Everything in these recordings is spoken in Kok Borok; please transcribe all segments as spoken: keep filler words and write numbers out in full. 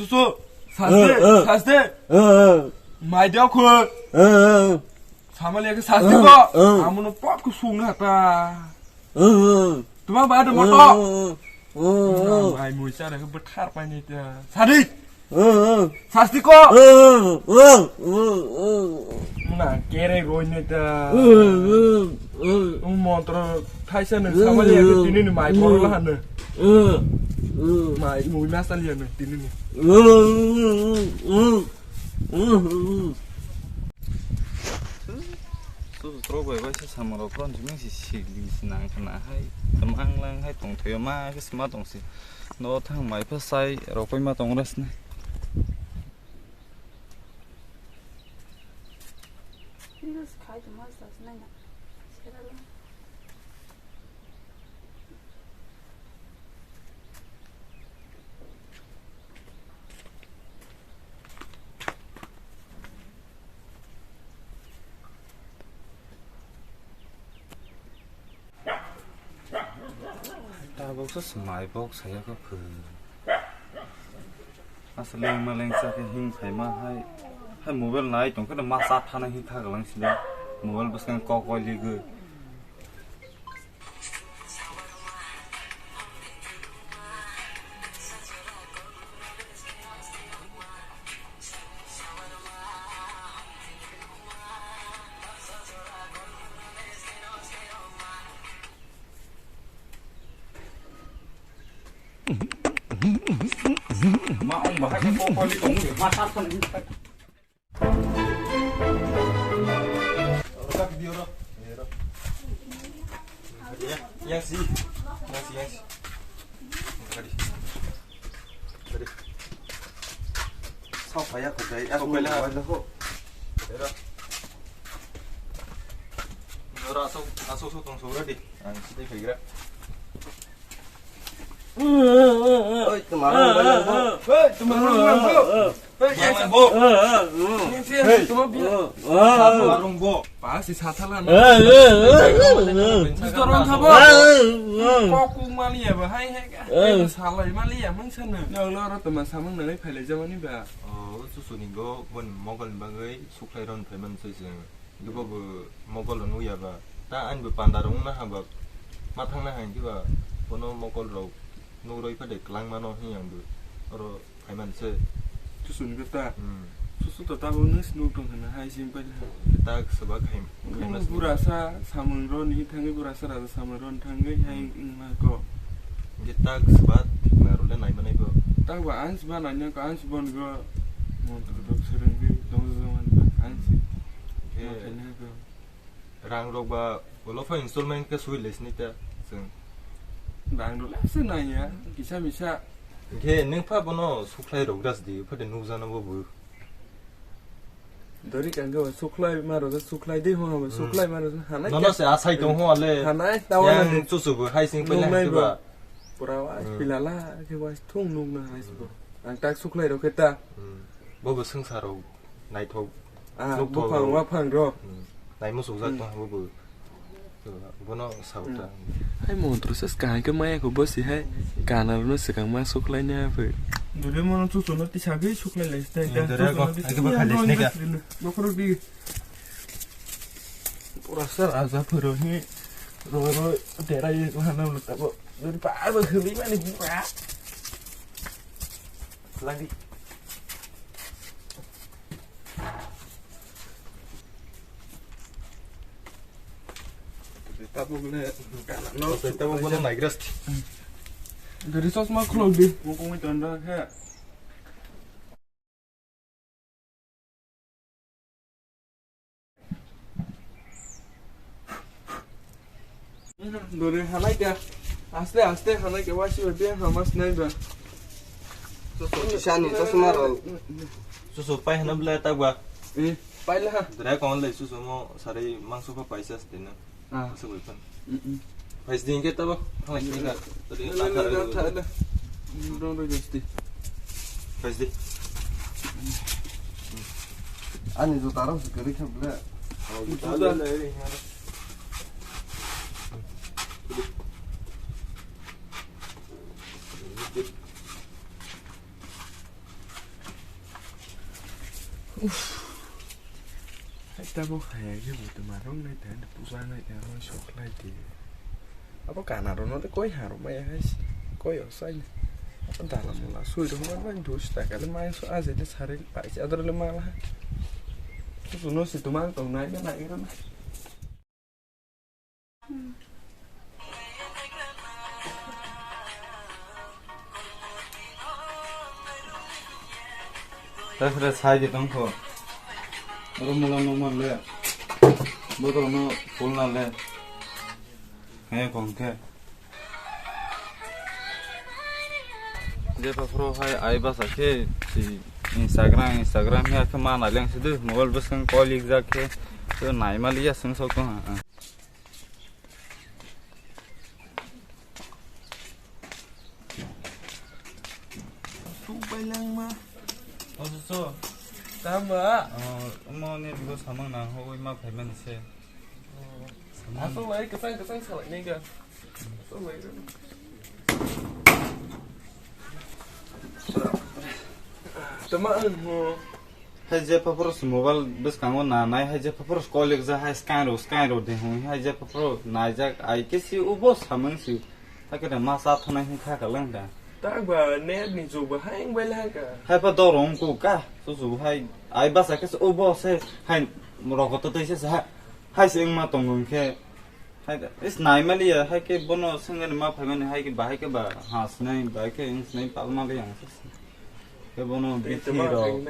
Susu, saste, eh, eh, saste. Eh, eh. Mai dia khu. Eh, eh. Sama liya ke saste ko. Eh, eh. Amono pot ko sung hata. Eh, eh. Tuma ba de moto. Eh, eh. Eh, eh. Mai mui chara ke bethar pai ni ta. Sadi. Eh, eh. Sasti ko. Eh, eh. Eh, eh. Muna kere roi ni ta. Eh, eh. Eh. Ung montro thaisa nung sama liya ke tini ni mai poro la hanu. Eh, eh. Mai mui masa liya nung tini ni. Eh, eh. Susu trok bai bai se samung rok phron jimeng si sili si nang khna hai. Tamang lang hai tong thoi ma ke sma tong si. No thang mai pha sai rok pai ma tong ras ne. Ini lo sekai cuma sas nanya. Sekarang. Tabuk se swmai bok saya khe phu. Asa lengma lengsa khe hing phaima hai. Hai mobile nai tong khe ma cha thana hi kha galang sida. Mobile bwskang kok koi ligwi. Ma ong bahai khe kok koi li tong ma cha thana hi kha. Yang si, yang si, yang si. Tadi, tadi. Sao paya ko dai, aku pele ha. Ora so, aso so tong so ready. Ang sini kaigra. Oi, tumarung bang bo. Oi, tumarung bang bo. Oi, yang bang bo. Yang si, yang si, tuma bi. Tumarung bo. Pasi sathalan. Busto rong thabo. Kok kung mali ya ba, hai, hai. Salai mali ya, mang sana. Ya Allah, ro tuma samang nalai phailai jamani ba. Oh, susu ni go, bon mogol ni bagwi, suklai ron phaiman soi seng. Gibo bo mogol no nuya ba. Ta ani bo panda rong na ha ba. Ma thang na ha giba. Bono mogol rok nu roi phade klang mano hi ang bo. Oro phaiman se. Susu ni ta. Hmm. Susu to ta bo nung si nuk tong hana hai sim pai na. Ta seba khai. Khai mas. Bura sa samung ro ni thangwi bura sa ra samung ro ni thangwi hai hmm. Wng ma ko. Ge ta seba thik ma ro le nai manai bo. Ta ba ans ba nai na ko ans bon go. Mon to dok sereng bi dong zo man ba ans. Ge. Mo thai na ko. Rang rok ba ulo pha installment khe sui lesni ta chwng. Rang rok lese nang ya, kisa misa. Khe nwng pha bono sukhlai rok das di, pha de nukjano bo bo. Dori kang khe suklai ma rok suklai di ho, hmm. Suklai ma rok hanai. Nono se asai tong ho ale. Hanai, tawa na yang de. Chuchu bo hai sing pele nungnai bo. Ba. Pura wa hmm. Pilala khe wa thung nung na hai bo. Hmm. Ang tak suklai rok khe ta. Hmm. Bo bo swngsa rok. Naithok. Ah, nukhthok buphang rok. Waphang rok. Hmm. Naimwsukjak hmm. Tong bo bo. Bono sauta. Hmm. Hai montro se kahai khe maya kho bosi hai kana rwno swkang ma suklaina phai. Dure mono chuchuno tisagwi suklai lai stai. Hmm, dure ko, hai khe bo khai lai stai ka. Bokhorok di. Pura sar aja phuro hi. Ro ro terai ko hana lo tabo. Dure pa ba khuli mani pura. Lagi. Tabuk le, no, tabuk le naigrasti. Dari sosma khulok di. Mukung itu anda he. Dore hanai kya? Aste aste hanai kya wasi wati hamas nai ba. Sani chosma ro. Susu pai hana bla ta ba. Eh, pai la ha. Dre kon le susu mo sari mangso pa paisa ste na. Ah. Susu pai pan. Mm, mm. Pais din ke ta ba. Thang din ka. Tadi na thar. Dong dong justi. Pais di. Ani juta rok se kwrwi khe bwle. Juta. Uff. Hai tabuk hai age bo tuma rong nai tang puja nai tang rong sok lai di. Abo kana rong no koi ha rong mai hai koi o sai. Abo dala mula sui rong mai bai dus ta kale mai so aje de sare pai se ador le mala. Su no si tuma tong nai na nai na. Tei phre sai di tongkho. Oro mula nungma le. Bodo no pulna le. He kong khe. Je paphro hai ai basa khe si Instagram, Instagram ya khe ma nai leng si de mobile bwswng call ik jak khe. To nai mali ya swng sok tong ha. Tupai langma. Oso so. Tamba. Oh, mo ni bigo samang na ho ma phai man se. Samang. Asok lai kesang kesang salai ni ga. Asok lai. Tama ang ho. Hai je paphor se mobile bwskango nanai, hai je paphor se kolik ja, hai scan rw, scan rw de hwn, hai je paphor naijak, ai ke si ubo samung si, hakhe da ma cha thonai hwn kha ka lang da. Tak ba net ni jug ba hai wng bai lang ka. Hai pa dor wng ku ka, su su hai, ai basa khe se ubo se, hai rokot tei se sa, hai se wng ma tong wng khe. Hai da, is nai mali ya, hai ke bono sengani ma phaimani, hai ke bahai ke ba ha sinai, bahai ke wng sinai palma le yang. Ke bono bithi rok,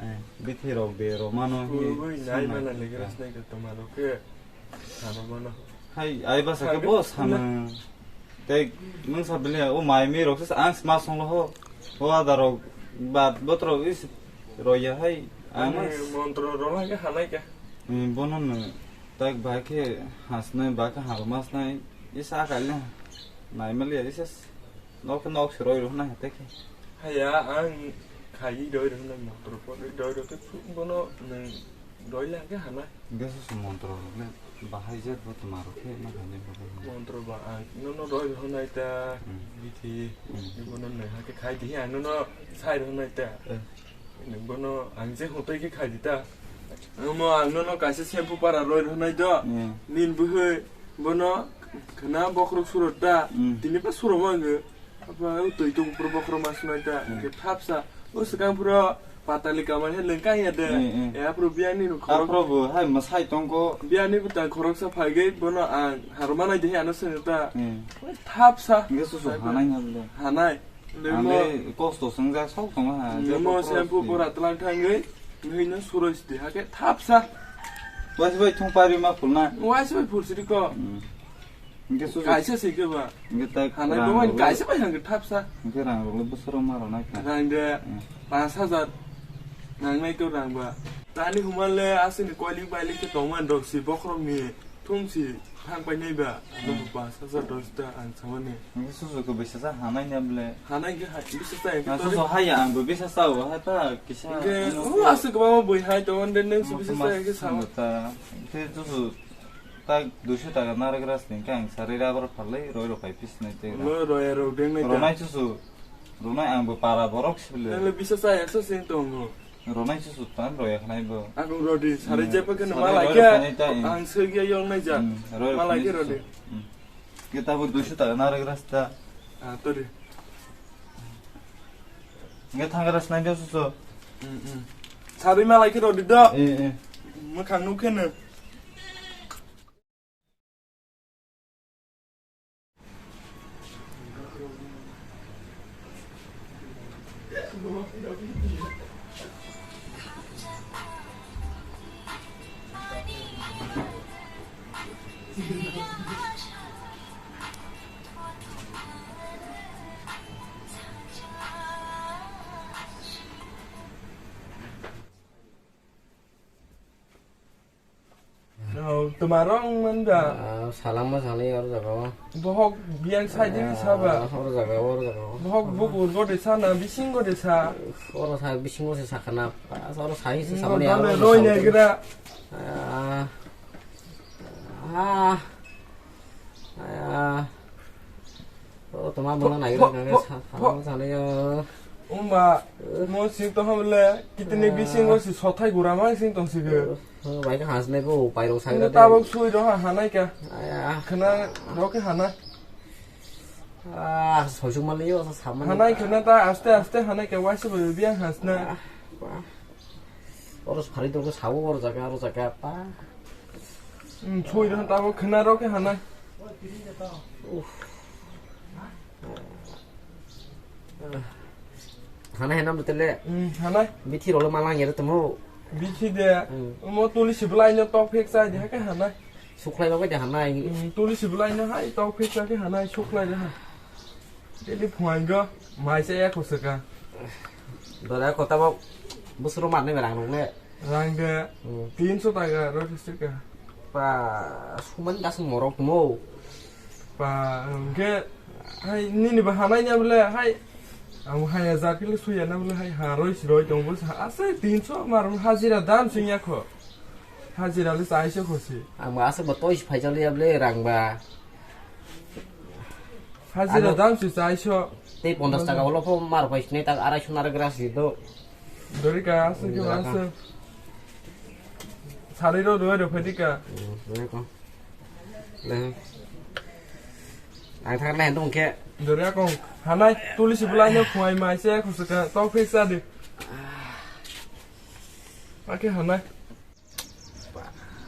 eh, bithi rok de rok mano hi. Ui, ui, nai sanai mana ka. Legra sinai ka toma rok ke. Hano mano. Hai, ai basa ke bo sana. Tei mung sa bile, o mai mi rok se ang sma song lo ho. O ada rok, bat bot rok is roya hai. Ang montro rok hai ke hanai ka. Hmm, bono no. Tak ba khe hasnai, ba khe harma snai, isa kaile nai mali ya, isa nok nok se roi rok na hete khe. Haya, ang khai roi rok na motor po roi rok khe bono nung roi lang khe hana. Ge su su motor rok le bahai je bo tuma rok khe na hane bo. Motor ba ang no no roi rok nai ta, hmm, bithi, hmm, bono nai ha khe khai di ang no no sai rok nai ta. Eh. Nung bono ang je hotai khe khai di ta. Omo ang nono kaisa shampoo para roi rwnai do. Hmm. Nin bwhwi bono khna bokhorok surot ta. Hmm. Tini pa suromo ang. Apa twi tung pura bokhorok ma sunai ta. Hmm. Ke thapsa. O swkang pura patali kamani hai lengkang ya de. Hmm, hmm. Ya pura biyani no khorok. Apro bo hai masai tongko. Biyani bwtang khoroksa phaigwi bono ang harmanai de ano swnwi ta. Hmm. Thapsa. Nge susu hanai na bole. Hanai. Ang le kosto swngjak sok tongma ha, je nimo shampoo pora twlang thangwi, nwi no suroi sidi hake thapsa. Waisa bai thung pari ma phulna. Waisa bai phul sidi ko. Hmm. Hingke su kaisa se ke ba. Hingke tak hanai rang bo rok kaisa bai hangke thapsa. Hingke rang rok le bosoro ma rok nai kha. Rang de hmm, panch hajar. Nang nai to rang ba. Tani human le asini koilik bailik ke tongman rok si bokhorok ni. Thumsi thang painai ba, hmm, nokbo basa sa dos ta ang samani. Nokbo susu ko bisa sa hanai ni able. Hanai ke hai bisa sa. Na susu hai ya ang bo bisa sa o hai ta kisa. Ke o asuk ba mo boi hai to onde neng su bisa sa ke sama. Ta ke susu ta duiso taka naragra sning ka ang sari rabar phalai roi rok pai pis nai te. Lo roi rok deng nai ta. Ronai susu. Ronai ang bo para borok sibile. Nang le bisa sa ekso sing tongo. Ronai se sutan roya khnai bo. Ang rodi sari hmm, jepa khe sari malai roi khe roi khnai ta, hmm. Ang segi yong nai ja. Hmm, roi roi malai khnai khe susu. Rodi. Hmm. Kita bo duiso taka naragra sta. Ah, tori. Nge thangra snai de susu. Hmm, hmm. Sari malai khe rodi do. Eh, eh. Mwkhang nuk khe no. Oh, toma rong man ba? Ah, salangma salai oro jaga o. Bohok biyang sai dini saba. Ah, oro jaga o, oro jaga o. Bohok bukur gode sana, bising gode sa. Oro sa, bising gode sa khana. Pas oro sai se sabani aro roi ne gira. Ah. Ah. Ah. Oh, toma mona nai gira, salangma salai o. Umba, mo sing tong hamle, kitini bisingo si sothai gura ma sing tong si ge. Bai ka hasne bo, pai rok sagra de. Tabok sui ro ha, hanai ka. Aya. Khna ro ke hana. Ah, soi sung mali yo, sa saman. Hanai khna ta aste aste hanai ka, waisa bo biang hasna. Ah, wah. Oro sari to sawo oro jaga, oro jaga, pa. Hmm, sui ro tabok khna ro ke hanai. Uff. Hanai hanai mutele. Hmm, hanai. Bithi rolo malang yere tumo. Bithi de. Hmm. Mo tuli siblai no tok phek chai de ke hanai. Suklai babai de hanai. Hmm, tuli siblai no hai tok phek chai ke hanai suklai de ha. Teli phuai go mai se ya khosaka. Dora ko tabo busuro marne berang rok le. Rang de Hmm. Tinso taka roti sika. Pa, suman das morok mo. Pa, hwnkhe, hai, nini ba hanai nya bole, hai. Ang hai hazar kilo suya na bole, hai, haroi siroi tong bole, ase tinso mar hajira dam sing ya kho. Hajira le chaiso khosi. Ang ba ase ba toi phai jali ya bole, rang ba. Hajira Ano. Dam si chaiso. Tei ponchas taka ulo pho mar pai sinai tak arai suna gra si do. Dori ka ase ke Dori ka. Ase. Sari ro doi ro phadi ka. Hmm, dori ka. Le. Ang thang nai dong ke. Dori ka kong. Hanai tuli si bulai no khuai mai se khusaka. Tau phek sa di. Ake hanai. Ba,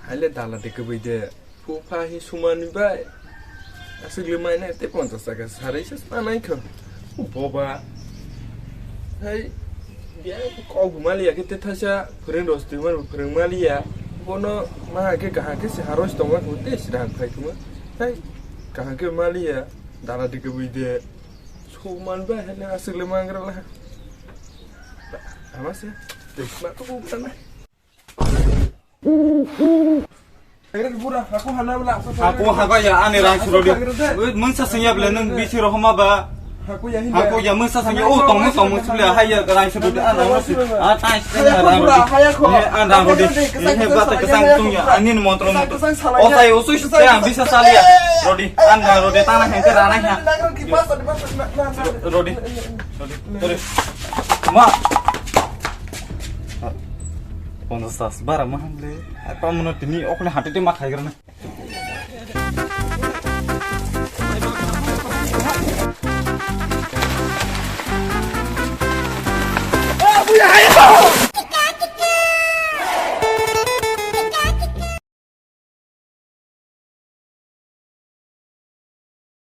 haile dala de kwbwi de. Phu pha hi sumani bai. Aswk le mai nai tei ponchas taka sarwi se sanai kho. Boba. Hai, biya kok bo maliya khe te thaisa phwrwng rw twi mani phwrwng maliya. Bono ma khe kaham khe se harwi se tongma kho tei se rang phai khuma. Hai, kaham khe maliya. Dala de kwbwi de. Sumani bai haile aswk le mangra la. Ba, ama se. Tei ma to bo sanai. Hako hako ya ani rang surodi. Mungsa sengya bele nung bisi rohoma ba. Hako ya mungsa sengya o tongmo tongmo sule haya rang surodi an rang surodi. A tai sengya rang surodi. An rang surodi. He bata kesang tungya ani montro montro. O tai o sui sui ang bisa salia. Rodi an rang rodi tana hengke rana ha. Rodi. Rodi. Ma. Ponchas bara maham le. Apa mono tini okne hati te ma khaigrana.